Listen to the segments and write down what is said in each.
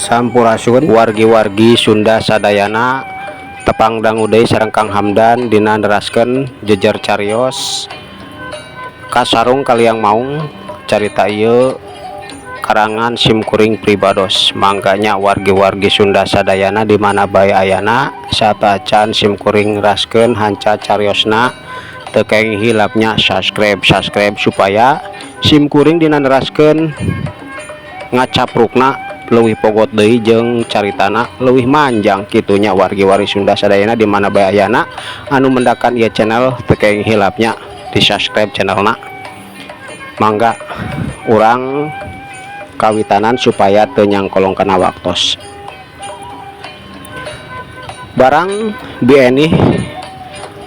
Sampurasun wargi-wargi Sunda sadayana, tepang dangu deui sareng Kang Hamdan dina neraskeun jejer carios Kasarung Kaliang Maung. Carita ieu karangan simkuring pribados. Mangga nya, wargi-wargi Sunda sadayana di mana bae ayana, sateuacan simkuring neraskeun hanca cariosna, teu kenging hilap nya subscribe, subscribe, supaya simkuring dina neraskeun ngacaprukna leuwih pogot deui jeung caritana leuwih manjang kitu nya. Wargi-wargi Sunda sadayana di mana bae ayana anu mendakan ieu channel, teu kenging hilap nya di subscribe channelna. Mangga urang kawitanan supaya teu nyangkolong kana waktos. Barang Bi Enih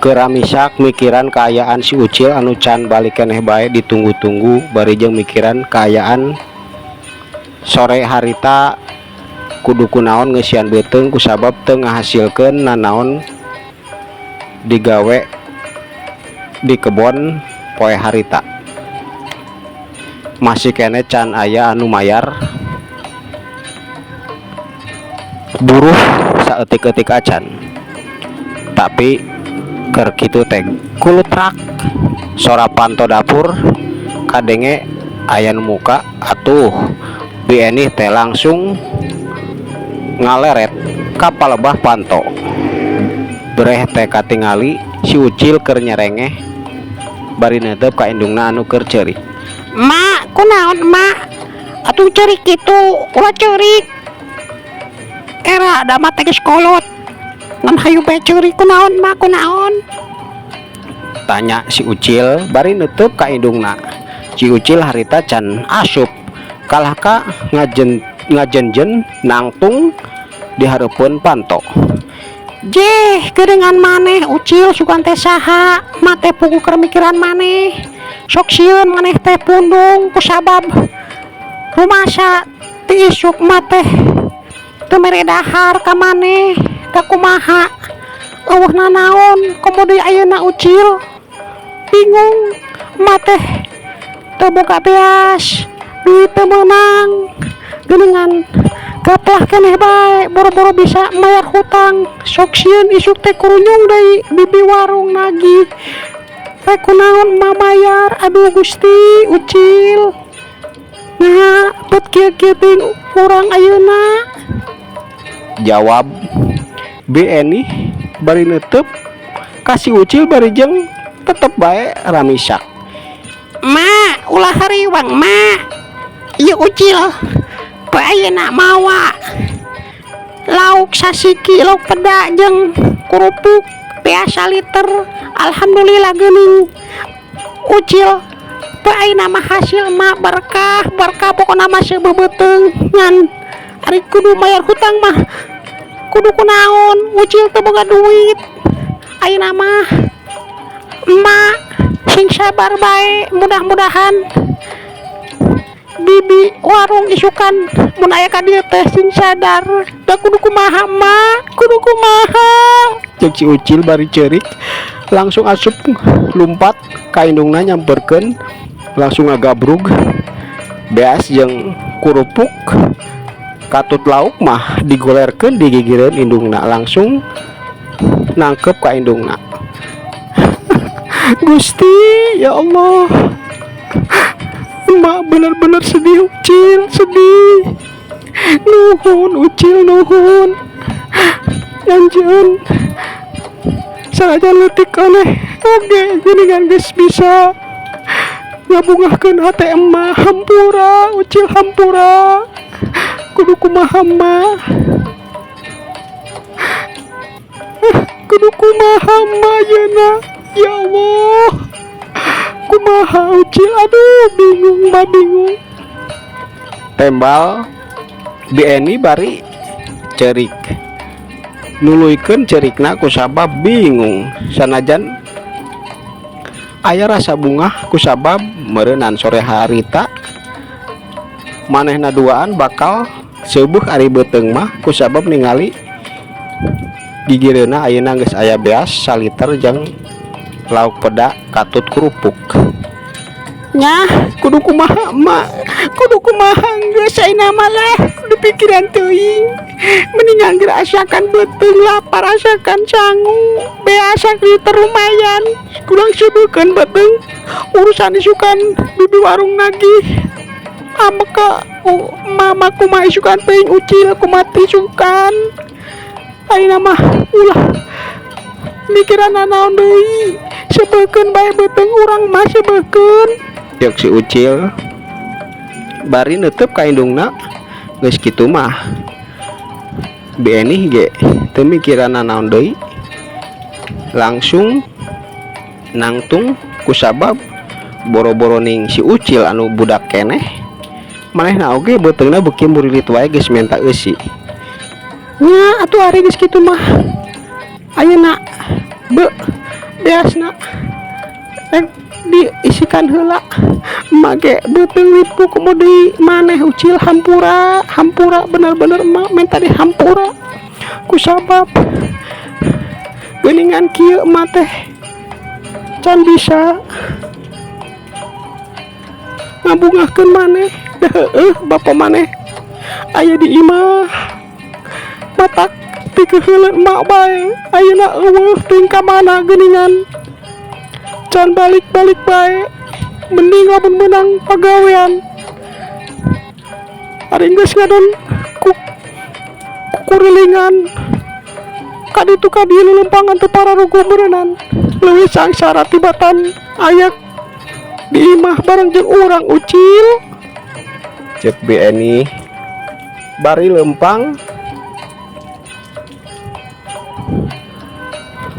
keur ramisak mikiran kaayaan si Ucil anu can balik keneh bae ditunggu-tunggu, bari jeung mikiran kaayaan sore harita kudu kunaon ngeusian beuteung kusabab teu ngahasilkeun nanaon digawe di kebon. Poe harita masih keneh can aya anu mayar buruh saeutik-eutik acan. Tapi keur kitu teh, kulutrak, sora panto dapur kadenge aya nu muka. Atuh Bi Enih teh langsung ngaleret ka palebah panto. Breh teh katingali si Ucil keur nyerengeh bari neuteup ka indungna anu keur ceurik. Mak, kunaon, Mak? Atuh ceurik kitu, ulah ceurik. Era da mah teh geus kolot. Ngan hayu bae ceurik, kunaon, Mak, kunaon? Tanya si Ucil bari neuteub ka indungna. Si Ucil harita can asup kalah ka ngajen ngajenjen nangtung di hareupeun panto. Jeh, geuningan maneh, Ucil, sugan teh saha? Mak teh puguh keur mikiran maneh. Sok sieun maneh teh pundung kusabab rumasa ti isuk mak teh teu mere dahar ka maneh. Da kumaha, euweuh nanaon komo deui ayeuna, Ucil. Bingung mak teh, teu boga beas, duit teu meunang. Geuningan gaplah keneh bae, boro-boro bisa mayar hutang. Sok sieun isuk teh kurunyung deui bibi warung nagih. Rek kunaon emak mayar? Aduh Gusti, Ucil. Nah, bet kieu-kieu teuing urang ayeuna. Jawab Bi Enih bari neuteub ka si Ucil bari jeung tetep bae ramisak. Mak, ulah hariwang, Mak. Ieu Ucil poe ayeuna mawa lauk sasiki, lauk peda jeung kerupuk beas saliter. Alhamdulillah geuning, Ucil. Poe ayeuna mah hasil emak berkah, berkah pokona mah seubeuh beuteung. Ngan ari kudu mayar hutang mah kudu kunaon, Ucil teu boga duit ayeuna mah. Emak sing sabar bae, mudah-mudahan bibi warung isukan mun aya ka dieu teh sing sadar. Da kudu kumaha, Mak, kudu kumaha? Cek si Ucil bari ceurik langsung asup lumpat ka indungna, nyamperkeun, langsung ngagabrug beas jeung kerupuk katut lauk mah digolerkeun di gigireun indungna, langsung nangkep ka indungna. Gusti, ya Allah, emak bener-bener sedih, Ucil, sedih. Nuhun, Ucil, nuhun. Anjeun sanajan leutik keneh oge geuningan geus bisa ngabungahkeun hate emak. Hampura, Ucil, hampura. Kudu kumaha, Emak? Kudu kumaha emak yeuna? Ya Allah, kumaha, Ucil? Aduh, bingung mah, bingung, tembal Bi Eni bari cerik nuluykeun cerikna kusabab bingung, sanajan aya rasa bungah kusabab meureunan sore harita manehna duaan bakal seubeuh ari beuteung mah kusabab ningali gigireunna ayeuna geus aya beas saliter jeung lauk peda katut kerupuk. Nyah, kudu kumaha, Emak, kudu kumaha? Geus ayeuna mah lah. Pikiran teuing, mending angger asakan beuteung lapar, asakan sangu beasak di lumayan kurang seubeukeun beuteung. Urusan isukan bibi warung nagih ambek ka mama kumaha isukan teuing, Ucil, kumaha isukan. Ayeuna mah ulah mikiran naon deui, seubeukeun bae beuteung urang mah, seubeukeun. Ceuk si Ucil bari neuteub ka indungna. Geus kitu mah Bi Enih ge teu mikiran nanaon deui, langsung nangtung kusabab boro-boro ning si Ucil anu budak keneh, manehna oge beuteungna beuki murilit wae geus menta eusi. Nya atuh, ari geus kitu mah ayeuna be beasna rek diisikan heula. Make beuteung ripuh komo deui maneh, Ucil. Hampura, hampura, bener-bener emak minta dihampura kusabab geuningan kieu emak teh can bisa ngabungahkeun maneh. Heueuh, bapa maneh aya di imah, matak pikeuheuleun emak bae. Ayeuna euweuh, teuing ka mana geuningan, can balik-balik bae. Mending lamun meunang pagawean, ari geus ngadon ku kukurilingan ka ditu ka dieu, leuleumpangan teu pararuguh, meureunan leuwih sangsara tibatan aya di imah bareng jeung urang, Ucil. Ceuk Bi Enih bari lempang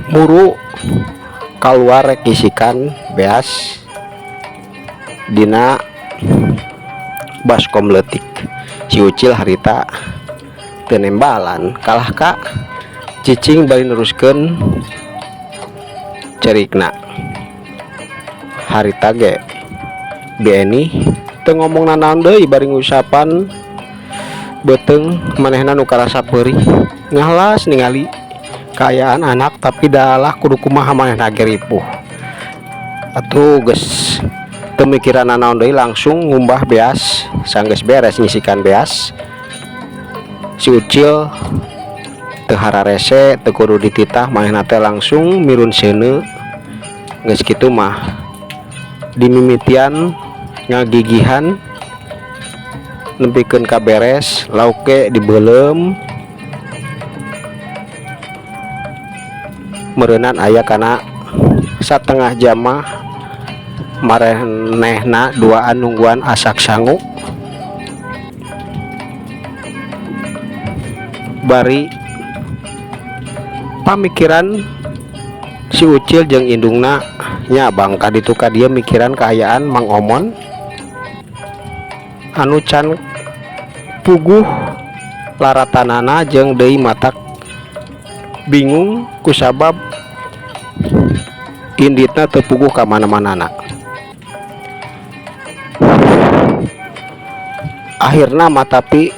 muru kaluar rek ngisikan beas dina baskom leutik. Si Ucil harita teu nembalan, kalah ka cicing bari neruskeun cerikna. Harita ge Bi Enih teu ngomong nanaon deui bari ngusapan beuteung. Manehna nu karasa peurih ngahalas ningali kaayaan anak, tapi dalah kudu kumaha, manehna ge ripuh atuh. Geus teu mikiran nanaon deui, langsung ngumbah beas. Sanggeus beres ngisikan beas, si Ucil teu hararese, teu kudu dititah, manehna teh langsung mirun seuneu. Geus kitu mah dimimitian ngagigihan nepikeun ka beres, lauk ge dibeuleum. Meureunan aya kana satengah jam mah maranehna duaan nungguan asak sangu bari pamikiran si Ucil jeung indungna nya bang ka ditu ka dieu, mikiran kaayaan Mang Omon anu can puguh laratanana, jeung deui matak bingung kusabab inditna teu puguh ka mana-manana. Akhirna mah tapi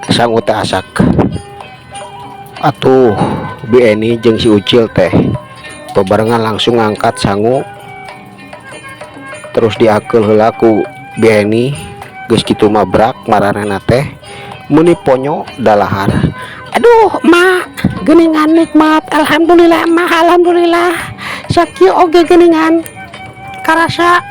sangu teh asak atuh. Bi Eni jeung si Ucil teh bebarengan langsung ngangkat sangu, terus diakeul heula ku Bi Eni. Geus kitu mah brak maranehna teh meuni ponyo dalahar. Aduh, Mak, geuningan nikmat. Alhamdulillah, Mak, alhamdulillah. Sakieu oge geuningan karasa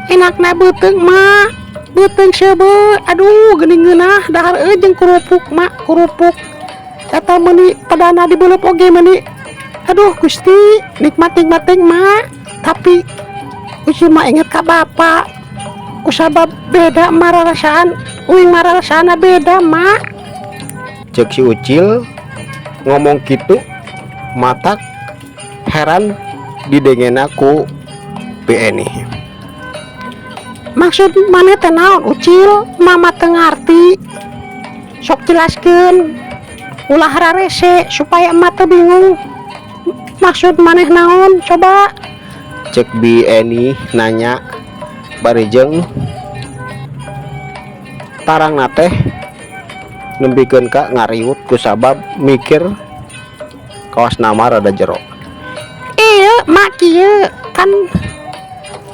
enakna beuteung, Mak, beuteung seubeuh. Aduh, geuning ngeunah dahar euy jeung kerupuk, Mak, kerupuk eta meuni pedana dibeuleum oge meuni. Aduh Gusti, nikmat, nikmat teuing, Mak. Tapi Ucil mah inget ka bapak kusabab beda mararasaan uing, mararasana beda, Mak. Ceuk si Ucil ngomong kitu matak heran didengena ku Bi Eni. Maksud maneh teh naon, Ucil? Mama teu ngarti, sok jelaskeun, ulah rarese supaya emak teu bingung. Maksud maneh naon coba? Ceuk Bi Eni nanya bari jeung tarangna teh nempikeun ka ngariut kusabab mikir kawas nama rada jero. Iya, Mak, kieu kan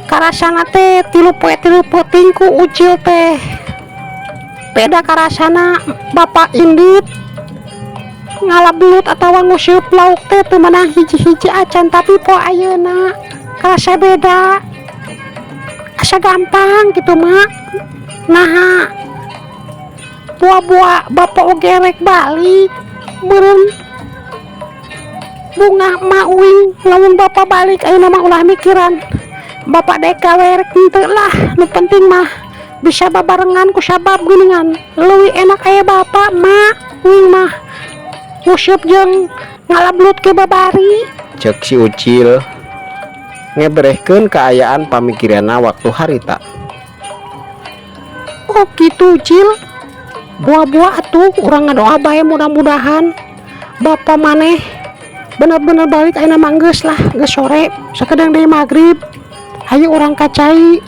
karasana teh 3 poe 3 peuting ku Ucil teh. Beda karasana Bapak indit ngala belut atawa nguseup lauk teh teu meunang hiji-hiji acan, tapi poe ayeuna karasa beda, asa gampang gitu, Mak. Naha buah-buah Bapak oge rek balik meureun bungah mak uing lamun Bapak balik. Ayeuna mah ulah mikiran Bapak dek gawe rek henteu lah, nu penting mah bisa babarengan, ku sabab geuningan leuwih enak aya Bapak, Mak. Uing mah nguseup jeung ngala belut ke babari. Cek si Ucil ngeberehkeun kaayaan pamikiranna waktu harita. Oh gitu, Cil. Buah-buah atuh urang ngadoa bae, mudah-mudahan Bapak maneh bener-bener balik. Ayeuna mah geus lah, geus sore, sakedeung deui maghrib. Hayu urang ka cai,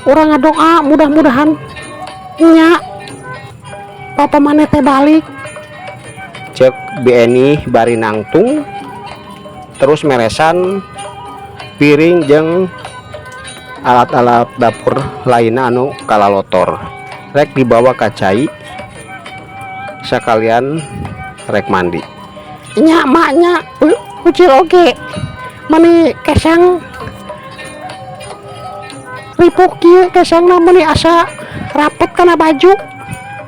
urang ngadoa mudah-mudahan nya Bapak maneh teh balik. Cek Bi Eni bari nangtung terus meresan piring jeung alat-alat dapur lainna anu kalalotor, rek dibawa ka cai sakalian rek mandi. Nya, Maknya Ucil oge mani kesang ripuh kieu, kesangna meni asa rapet kana baju.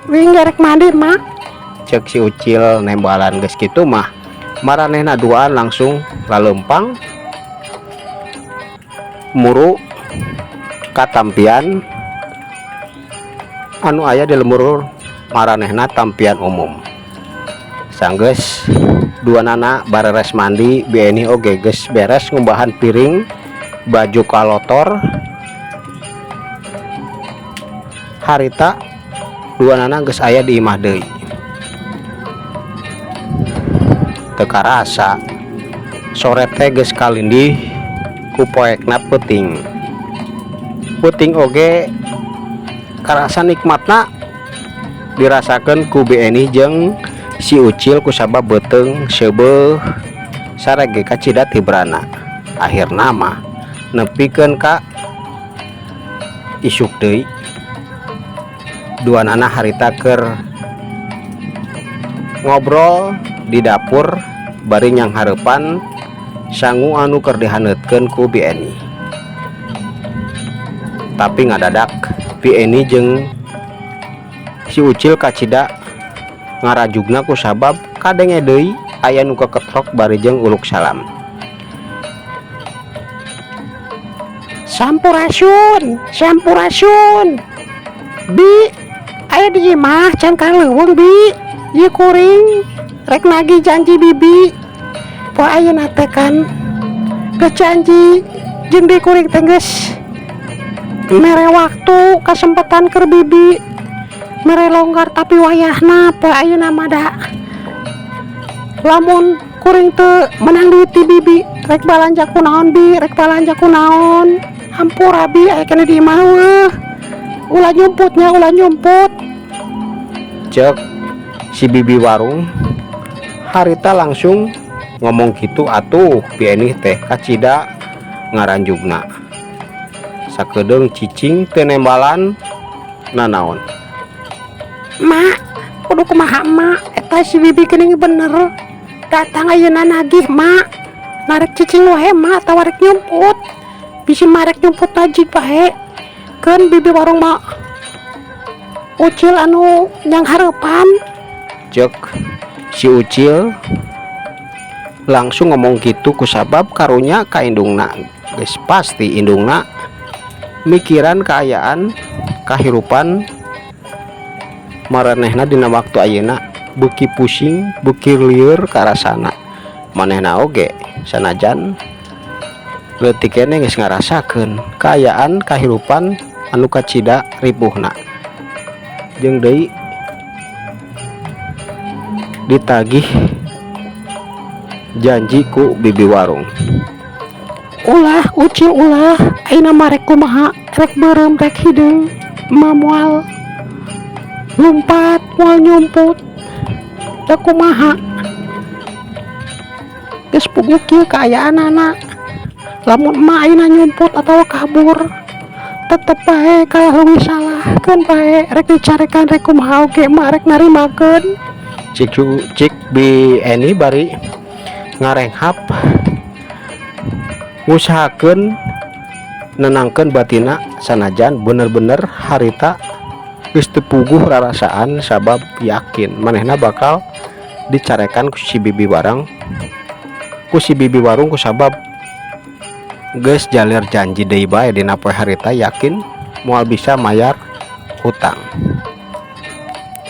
Uing rek mandi, Mak. Cek si Ucil nembalan. Geus kitu mah maranehna duaan langsung lalempang muru katampian anu aya di lembur maranehna, tampian umum. Sanggeus duanana bareres mandi, Bi Eni oge geus beres ngumbahan piring, baju kalotor harita, duanana geus aya di imah deui. Teu karasa sore teh geus kalindih ku poekna peuting. Peuting oge karasa nikmatna dirasakeun ku Bi Eni jeung si Ucil, kusabab beuteung seubeuh sarege kacida tibrana. Akhirna mah nepikeun ka isuk deui duanana harita keur ngobrol di dapur bari nyanghareupan sangu anu keur dihaneutkeun ku Bi Eni. Tapi ngadadak Bi Eni jeung si Ucil kacida ngarajugna, kusabab kadenge deui aya nu keketrok bari jeung uluk salam. Sampurasun, sampurasun, Bi. Aya di imah can ka leuweung, Bi? Ieu kuring rek nagih janji Bibi poe ayeuna teh, kan geus janji jeung di kuring teh geus mere waktu kesempatan keur Bibi mere longgar, tapi wayahna poe ayeuna mah da lamun kuring teu menang duit ti Bibi, rek balanja ku naon, Bi? Rek balanja ku naon? Hampura, Bi, aya keneh di imah weuh. Ulah nyumputnya, ulah nyumput. Cek si bibi warung harita langsung ngomong gitu. Atuh Bi Eni teh kacida ngaranjugna, sakedeung cicing teu nembalan nanaon. Mak, kudu kumaha, Mak? Eta si Bibi geuning bener datang ayeuna nagih, Mak. Narek cicing wae, Mak, atawa rek nyumput? Bisi marek nyumput najig bae. Keun bibi warung mah, Ucil anu nyanghareupan. Cek si Ucil langsung ngomong gitu, kusabab karunya ka indungna. Geus pasti indungna mikiran kaayaan kahirupan maranehna dina waktu ayeuna beuki pusing, beuki lieur karasana. Manehna oge sanajan leutik keneh geus ngarasakeun kaayaan kahirupan anu kacida ripuhna, jeung deui ditagih janji ku bibi warung. Ulah, Ucil, ulah. Ayeuna mah rek kumaha, rek beureum rek hideung mah moal lumpat, moal nyumput. Da kumaha, geus puguh kieu kaayaanana. Lamun emak ayeuna nyumput atawa kabur, tetep bae kalah leuwih salah. Ah, keun bae rek dicarekan rek kumaha oge mah rek narimakeun. Cik cik Bi Eni bari ngarenghap ngusahakeun nenangkeun batinna, sanajan bener-bener harita geus teu puguh rarasaan sabab yakin manehna bakal dicarekan ku si bibi warung, ku si bibi warung, kusabab geus jalir janji deui bae dina poe harita yakin moal bisa mayar hutang.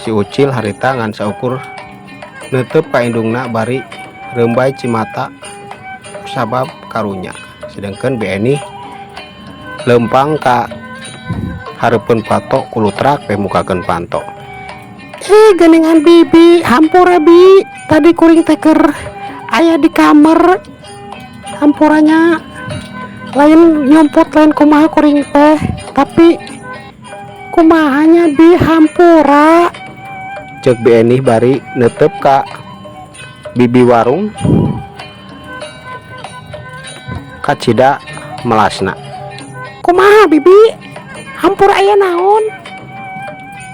Si Ucil harita ngan saukur neuteup ka indungna bari reumbay cimata sabab karunya, sedangkan Bi Eni leumpang ka hareupeun pato, kulutrak we mukakeun panto. Eh, geningan Bibi, hampura Bi, tadi kuring teh keur aya di kamar. Hampura nya, lain nyumput, lain kumaha kuring teh, tapi kumaha nya, Bi, hampura. Cek Bi Eni bari neuteup ka bibi warung kacida melasna. Kumaha, Bibi? Hampura, aya naon?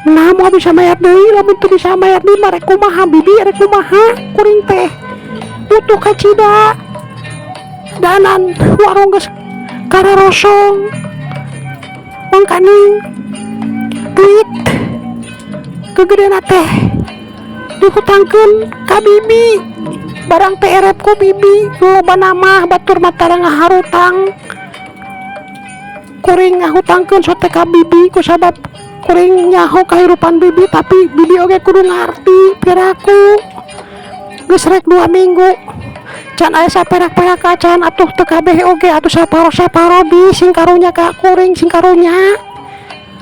Nah, moal bisa mayar deui. Lamun teu bisa mayar deui mah rek kumaha, Bibi, rek kumaha? Kuring teh butuh kacida danan, warung geus kararosong, mangkaning duit kegedena teh dihutangkeun ka Bibi, barang teh erep ku Bibi. Loba nama batur mah tara ngaharutang, kuring ngahutangkeun sote ka Bibi kusabab kuring nyaho kahirupan Bibi, tapi Bibi oge kudu ngarti. Piraku geus rek 2 minggu can aya saperak-perak acan. Atuh teu kabeh oge atuh, saparo-saparo, Bi, sing karunya ka kuring, sing karunya.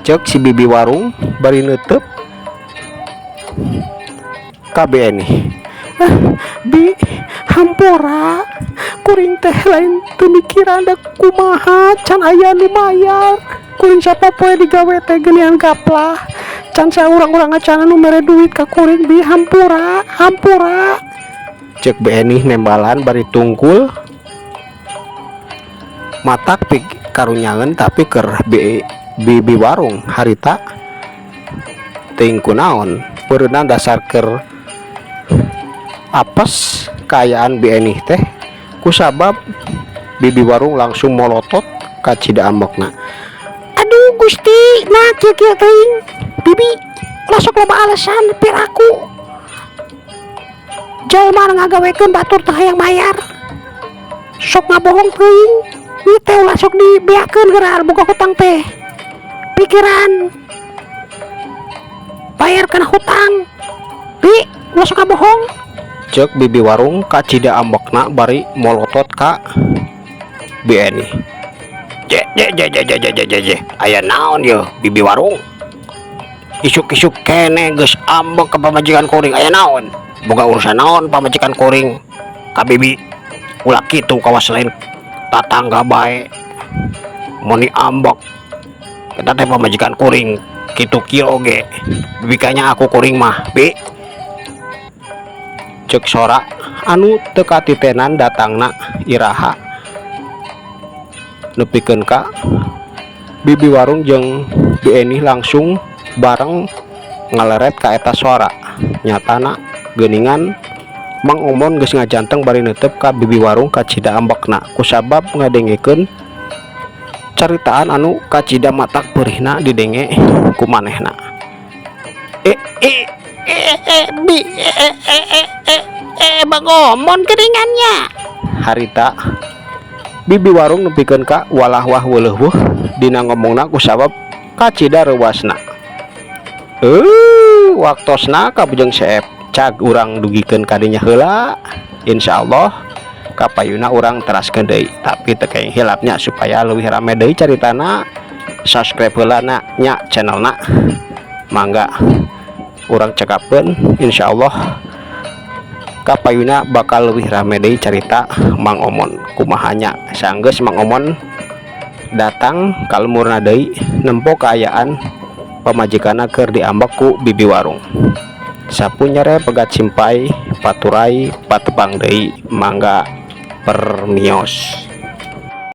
Cek si bibi warung bari neuteub ka Bi Eni. Bi, hampura, kuring teh lain teu mikiran da kumaha, can aya nu mayar. Kuring sapopoe digawe teh geuningan gaplah, can saurang-urang acan nu mere duit ka kuring. Bi, hampura, hampura. Cek Bi Eni nembalan bari tungkul matak pikarunyaeun, tapi keur bibi warung harita teuing kunaon peureunna dasar keur apes kaayaan Bi Eni teh, kusabab bibi warung langsung molotot kacida ambekna. Aduh Gusti, nah kieu kieu teuing. Bibi, ulah sok loba alasan. Piraku jalma ngagawekeun batur teh hayang mayar, sok ngabohong teuing. Ieu teh ulah sok dibeakeun geura boga hutang teh, pikiran bayar kana hutang. Bi, ulah sok ngabohong. Cek bibi warung kacida ambekna bari molotot ka Bi Eni. Je je je je je je je je je, aya naon ye, bibi warung? Isuk-isuk kene geus ambek ka pamajikan kuring. Aya naon? Boga urusan naon pamajikan kuring ka bibi? Ulah kitu, kawas lain tatangga bae meni ambek. Eta teh pamajikan kuring kitu kieu oge bibi kanyaah ku kuring mah, Bi. Cek sora anu teu katitenan datangna iraha, nepikeun ka bibi warung jeung Bi Eni langsung bareng ngaleret ka eta sora. Nyatana geuningan Mang Omon geus ngajanteng bari neuteup ka bibi warung kacida ambekna kusabab ngadengekeun caritaan anu kacida matak peurihna didenge ku manehna. Eh eh eh eh, Bi, eh eh eh eh eh, Bang Omon geuningan nya. Harita bibi warung nepikeun ka walah wah weuleuh dina ngomongna kusabab kacida reuwasna. Waktosna kabujeng seep, cag urang dugikeun kadinya heula. Insyaallah kapayuna urang teraskeun deui, tapi teu kenging hilapnya, supaya leuwih rame deui caritana, subscribe heula na nya channelna. Mangga urang cekapkeun, insyaallah kapayuna bakal leuwih rame deui carita Mang Omon. Kumaha nya, sanggeus Mang Omon datang ka lemburna deui, nempo kaayaan pamajikanna keur diambek ku bibi warung. Sapu nyere pegat simpay paturay patepang deui. Mangga, permios.